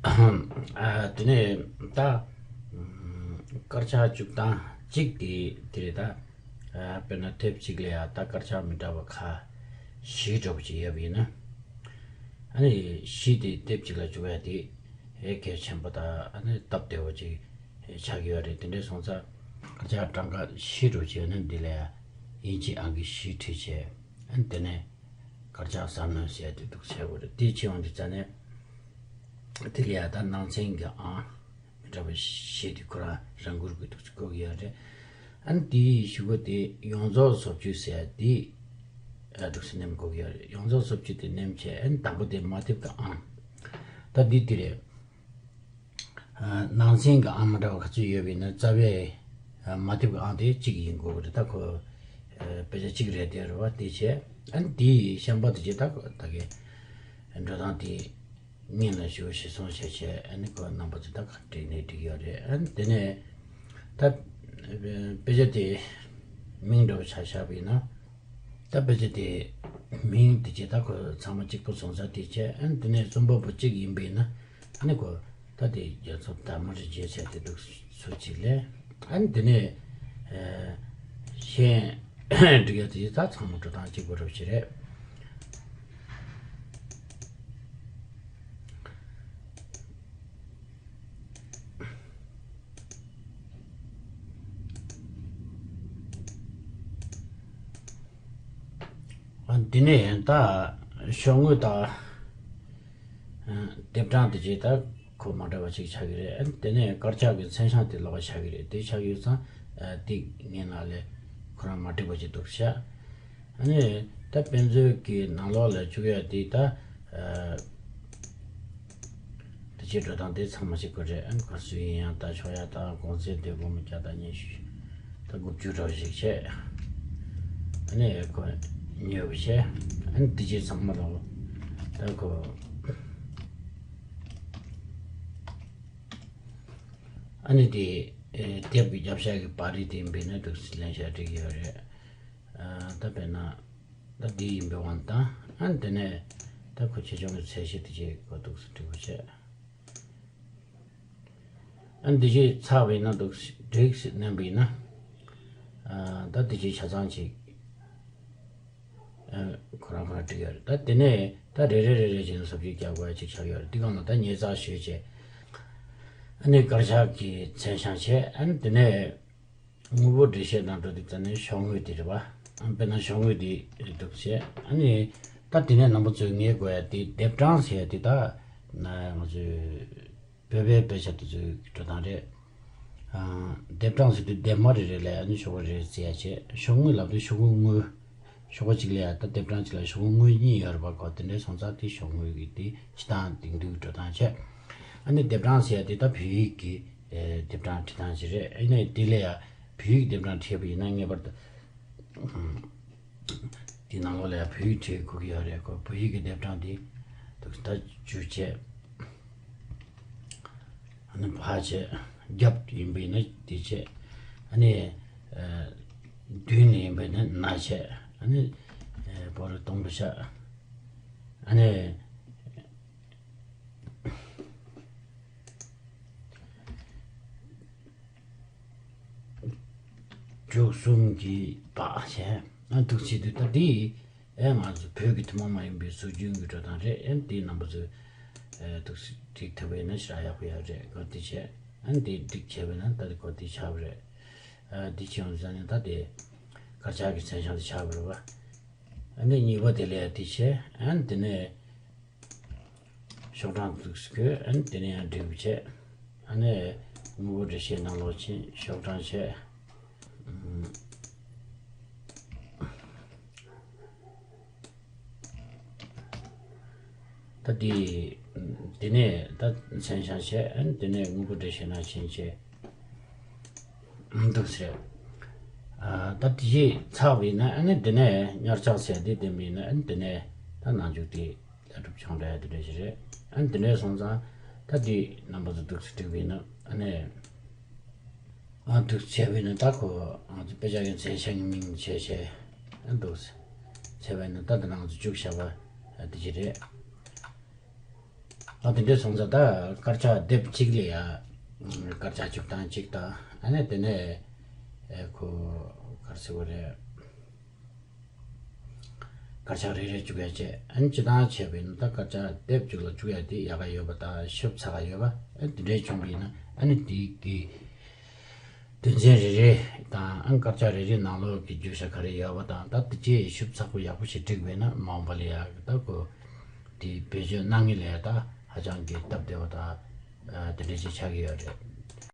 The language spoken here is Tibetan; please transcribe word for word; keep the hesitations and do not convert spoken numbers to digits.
ཨ་དེ་ནས་ད་ཨམ་དཀར་ཆག་བཅུག་སྟངས་གཅིག་དེ་དེ་རེད་ད། ཨ་དཔེར་ན་དེབ་གཅིག་ལ་ཡ་ད་དཀར་ཆག་མི་འདྲ་བ་ཁ་བཞི་འདྲ་བོ་ཅིག་ཡོད་པ་ཡིན་ན། ཨ་ནི་བཞི་དེ་དེབ་གཅིག་ལ་བཅུག་ཡ་དེ་ཨེ་གལ་ཆེན་པོ་དང་ཨ་ནི་སྟབས་བདེ་བོ་ཅིག་ཆགས་ཀྱི་ཡོད་རེད། དེ་འདྲ་སོང་ཙང་དཀར་ཆག་གྲངས་ཀ་བཞི་འདྲ་བོ་ཅིག་ཡོད་ན་འདི་ལ་ཡ་དབྱིན་ཇི་ཨང་ཀི་བཞི་བྲིས་བྱས། ཨ་ནི་དེ་ནས་དཀར་ཆག་གསར་སྣོན་ཟེར་ཡ་དེ་འདུག་བྱས་དགོས་རེད། དེ་བྱས་ཡོང་དུས་ཙ་ནས། དེ་ལ་ཡ་ད་ནང་ཚན་གྱི་ཨང་མི་འདྲ་བ་བཞི་དེ་ཁོ་རང་རང་འགུལ་གྱིས་འདུག་སེ་བཀོད་ཀྱི་ཡོད་རེད། ཨ་ནི་དེའི་གཞུག་གུ་དེ་ཡོངས་རྫོགས་བཟོ་བཅོས་ཟེར་ཡ་དེ་ཨ་འདུག་སེ་མནན་བཀོད་ཀྱི་ཡོད་རེད། ཡོངས་རྫོགས་བཟོ་བཅོས་དེ་མནན་བྱས། ཨ་ནི་དང་པོ་དེ་མ་དེབ་ཀྱི་ཨང་། ད་འདི་དེ་རེད། ཨ་ནང་ཚན་གྱི་ཨང་མི་འདྲ་བ་ག་ཚོད་ཡོད་པ་ཡིན་ན་རྩ་བའི་ཨ་མ་དེབ་ཀྱི་ཨང་དེ་གཅིག་ཡིན་དགོས་ཀྱི་རེད། ད་ཁོ་ཨ་དཔེ་ཆ་གཅིག་རེད་དེ་རེད་བ། དེ་བྱས་ཨ་ནི་དེའི་ཤན་པ་དེ་བྱས་ད་ཁོ་ད་གའི་འགྲོ་སྟངས་དེ། སྙིང་ལ་ཞུ་ཞེས་གསུངས་བྱས་བྱས། ཨ་ནི་ཁོ་རྣམ་པ་ཚོ་ད་ག་འགྲིག་ནས་འགྲིག་ཡོད་རེད། ཨ་ནི་དེ་ནས་ད་དཔེ་ཆ་དེ་མིང་འདྲ་བོ་ཆ་བཞག་པ་ཡིན་ན། ད་དཔེ་ཆ་དེ་མིང་དེ་བྱས་ད་ཁོ་ཚང་མ་གཅིག་པོ་སོང་ས་དེ་བྱས། ཨ་ནི་དེ་ནས་རྩོམ་པ་པོ་གཅིག་ཡིན་པ་ཡིན་ན། ཨ་ནི་ཁོ་ད་དེ་རྒྱལ་ཚབ་དར་མ་རི་རྗེ་ཟེར་དེ་འདུག་སུ་གཅིག་ལས། ཨ་ནི་དེ་ནས་ཨ་གཞན་འབྲི་ཡ་དེ་ད་ཚང་མ་འགྲོ་སྟངས་གཅིག་པ་རབ་ཅིག་རེད། ཨ་འདི་ནས་ད་ཤོག་ངོས་དང་། ཨ་དེབ་གྲངས་དེ་བྱས་ད་ཁོ་མ་འདྲ་བ་ཞིག་ཆགས་ཀྱི་རེད། ཨ་དེ་ནས་དཀར་ཆག་གི་མཚན་བྱང་དེ་ལོགས་ཀ་ཆགས་ཀྱི་རེད། དེ་ཆགས་ཡོད་ཙང་ཨ་ཏིག་ངའི་ནང་ལ་ཁོ་རང་མ་འགྲིག་པ་ཅིག་འདུག་ཤག་ཨ་ནི་ད་དཔེ་མཛོད་ཀྱི་ནང་ལོགས་ལ་བཅུག་ཡ་དེ་ད་ཨ་དེ་བྱས་འགྲོ་སྟངས་དེ་ཚང་མ་ཞིག་དགོས་རེད། ཨ་ནི་ག་སུ་ཡིན་ཡང་ད་ཤོག་ཡ་དང་གོང་ཚད་དེ་སྒོར་མོ་བརྒྱ་དང་ཉི་ཤུ་ད་དགུ་བཅུ་འདྲ་བོ་ཞིག་བྱས། ཨ་ནི་ཁོ་ཉོས་པ་བྱས། ཨ་ནི་དེ་བྱས་ཚང་མ་ལོག་ད་ཁོ་ཨ་ནི་དེ་ཨེ་དེབ་ཀྱི་རྒྱབ་ཤ་གི་པར་རིས་དེ་འབད་ན་འདུག་སེ་ལེན་བྱ་འགྲིག་གི་ཡོད་རེད། ཨ་ད་དཔེར་ན་ད་འདི་ཡིན་པའི་དབང་དང་། ཨ་ནི་དེ་ནས་ད་ཁོ་ཆེ་ཆུང་གི་ཚད་གཞི་དེ་བྱས་ཁོ་འདུག་སེ་འགྲིག་པ་བྱས། ཨ་འདི་བྱས་ཚར་བ་ཡིན་ན་འདུག་སེ་འགྲིག་སེ་མནན་པ་ཡིན་ན། ཨ་ད་འདི་བྱས་ཆ་ཚང་ཅིག་ཨ་ཁོ་རང་ཁོ་རང་འགྲིག་ཡོད་རེད། ད་དེ་ནས་ད་རེ་རེ་རེ་རེ་བྱས་ནས་བཟོ་བཅོས་རྒྱག་དགོས་ཡ་ཅིག་ཆགས་ཡོད་རེད། འདི་སྒང་ལ་ད་ཉར་ཚགས་ཞུས་བྱས། ཨ་ནི་དཀར་ཆག་གི་མཚན་བྱང་བྱས། ཨ་ནི་དེ་ནས་དངོས་པོ་འགྲེལ་བཤད་ནང་འགྲོ་དུས་ཙ་ནས་ཤོག་ངོས་དེ་རེད་བ། ཨ་དཔེར་ན་ཤོག་ངོས་དེ་འདུག་བྱས། ཨ་ནི་ད་དེ་ནས་རྣམ་པ་ཚོས་ངེས་དགོས་ཡ་དེ་དེབ་གྲངས་ཟེར་ཡ་དེ་ད་ང་ཚོས་བོད་པའི་དཔེ་ཆ་དེ་ཚོའི་འགྲོ་སྟངས་རེད། ཨ་དེབ་གྲངས་ཟེར་དུས་དེབ་མ་རེ་རེ་ལ་ཨ་ནི་ཤོག་བུ་རེ་རེ་བརྩི་ཡ་བྱས། ཤོག་ངོས་ལབ་དུས་ཤོག་གུ་དངོས། ཤོག་བུ་གཅིག་ལ་ཡ་ད་དེབ་གྲངས་གཅིག་ལ་ཤོག་གུ་དངོས་གཉིས་ཡོད་རེད་པ། གོ་དེ་འདྲའི་སོང་ཙང་དེ་ཤོག་ངོས་ཀྱི་དེ་སྤྱི་བཏང་དེང་དུས་འགྲོ་སྟངས་བྱས། ཨ་ནི་དེབ་གྲངས་ཟེར་ཡ་དེ་ད་བོད་ཡིག་གི་ཨེ་དེབ་གྲངས་བྲིས་སྟངས་ཅིག་རེད། ཨ་ནི་དེ་ལ་ཡ་བོད་ཡིག་དེབ་གྲངས་བྲིས་པ་ཡིན་ན་ངེས་པར་དུ་དེ་ནང་ལོགས་ལ་ཡ་བོད་ཡིག་བྲིས་དགོས་ཀྱི་ཡོད་རེད། གོ་བོད་ཡིག་གི་དེབ་གྲངས་དེ་འདུག་ད་བཅུ་བྱས། ཨ་ནི་ཕ་བྱས། རྒྱབ་ཡིན་པ་ཡིན་ན་དེ་བྱས། ཨ་ནི་ཨ་མདུན་ནས་ཡིན་པ་ཡིན་ན་ན་བྱས། ཨ་ནི་ཨ་བོ་རུ་སྟོང་པ་བྱས། ཨ་ནི་དྲུག་གསུམ་གྱི་བག་བྱས། ཨ་འདུག་བྱེད་དུས་ད་དེ་ཨེ་ང་ཚོ་བོད་ཀྱི་ཐུན་མོང་མ་ཡིན་པའི་སྲོལ་རྒྱུན་གྱི་འགྲོ་སྟངས་རེད། ཨེ་དེའི་རྣམ་པ་ཚོས་ཨེ་འདུག་སེ་འགྲིག་ཐུབ་པ་ཡིན་ན་ཞེ་དྲག་ཡག་པོ་ཡོད་རེད། གོ་དེ་བྱས། ཨ་ནི་དེ་འགྲིག་བྱས་པ་ཡིན་ན་ད་དེ་གོ་དེ་ཆགས་པ་རེད། ཨ་དེ་བྱས་ཡོང་ཙང་ནི་ད་དེ་དཀར་ཆག་གི་མཚན་བྱང་དེ་ཆགས་པ་རེད་བ། ཨ་ནི་གཉིས་པ་དེ་ལ་ཡ་དེ་བྱས། ཨ་ནི་དེ་ནས་ཤོག་གྲངས་འདུག་སེ་བཀོད། ཨ་ནི་དེ་ནས་ཡང་འགྲིག་པ་བྱས། ཨ་ནི་དངོས་པོ་འགྲེལ་བཤད་ནང་ལོགས་ཕྱིན། ཤོག་གྲངས་བྱས། ཨམ། ད་དེ་དེ་ནས་ད་མཚན་བྱང་བྱས། ཨ་ནི་དེ་ནས་དངོས་པོ་འགྲེལ་བཤད་ནང་ཕྱིན་བྱས། འདུག་ཟེར། ཨ་ད་དེ་ཞིག་ཚར་བ་ཡིན་ན། ཨ་ནི་དེ་ནས་ཉར་ཚགས་ཟེར་དེ་ལྡན་པ་ཡིན་ན། ཨ་ནི་དེ་ནས་ད་ནང་འཇུག་དེ་ལྟ་གྲུབ་ཆུང་དྲགས་དེ་འདྲ་ཞིག་རེད། ཨ་ནི་དེ་འདྲ་སོང་ཙང་ད་དེ་རྣམ་པ་ཚོ་འདུག་སེ་འགྲིག་པ་ཡིན་ན། ཨ་ནི་ཨ་འདུག་བྱས་པ་ཡིན་ན་ད་ཁོ་ང་ཚོ་དཔེ་ཆ་གི་མཚན་བྱང་གི་མིང་བྱས་བྱས། ཨ་འདུག་བྱས་པ་ཡིན་ན་ད་དེ་ནང་ཚོ་བཅུག་བཞག་པ་དེ་ཞིག་རེད། ད་དེ་འདྲའི་སོང་ཙང་ད་དཀར་ཆག་ལྡེབ་གཅིག་ལ་ཡ། དཀར་ཆག་བཅུ་གྲངས་གཅིག་དང་ཨ་ནི་དེ་ནས་ཨེ་ཁོ་ག་རེ་ཟེར་དགོས་རེད། དཀར་ཆག་རེ་རེ་བཅུག་ཡ་བྱས། ཨ་ནི་སྤྱིར་བཏང་བྱས་པ་ཡིན་ན་ད་དཀར་ཆག་ལྡེབ་གཅིག་ལ་བཅུག་ཡ་དེ་ཡག་ག་ཡོད་པ་དང་ཤུབས་ཚ་ག་ཡོད་པ། ཨ་དེ་འདྲའི་བྱུང་བ་ཡིན་ན་ཨ་ནི་དེ་གི་དོན་ཚན་རེ་རེ་དང་ཨ་དཀར་ཆག་རེ་རེའི་ནང་ལོགས་ཀྱི་བརྗོད་བྱ་ག་རེ་ཡོད་པ་དང་ད་དེ་རྗེས་ཤུབས་ཚ་པོ་ཡག་པོ་ཞིག་བསྒྲིགས་པས་ན་མ་འོངས་པ་ལ་ཡ་ད་ཁོ་དེ་བེད་སྤྱོད་གནང་མཁན་ལ་ཡ་ད་ཧ་ཅང་གི་སྟབས་བདེ་བ་དང་དེ་འདྲ་ཞིག་ཆགས་ཀྱི་ཡོད་རེད།